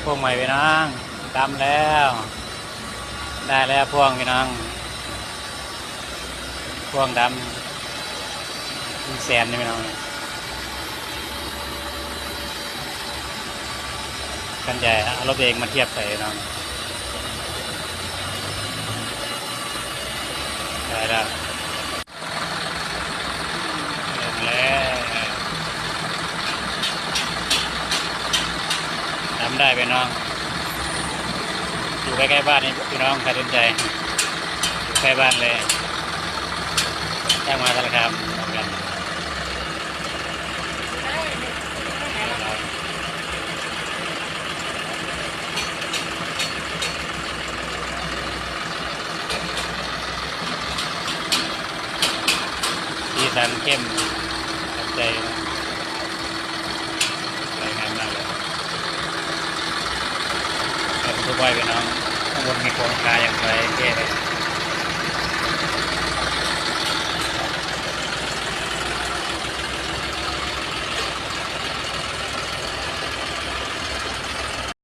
ພວງໃໝ່ພີ່ນ້ອງ ດຳແລ້ວ ໄດ້ແລ້ວພວງພີ່ນ້ອງ ພວງດຳ ເປັນແສນນີ້ພີ່ນ້ອງ ຄັນໃຫຍ່ ເອົາລົດເອງມາທຽບໃສ່ພີ່ນ້ອງ ໄດ້ແລ້ວ. ເລີ່ມແລ້ວ ດຳໄດ້ພີ່ນ້ອງ ຢູ່ໃກ້ໆບ້ານນີ້ພີ່ນ້ອງ ໃຜສົນໃຈ ຢູ່ໃກ້ບ້ານເລີຍ ທາງມະຫາສາລະຄາມນຳກັນ. ສີສັນເຂັ້ມ ຂອບໃຈນະ ສວຍງາມມາກເລີຍ ເປັນຜູ້ບ່ອຍພີ່ນ້ອງ ຂ້າງບົນມີໂຄງຄາຢ່າງສວຍເທ່ເລີຍ.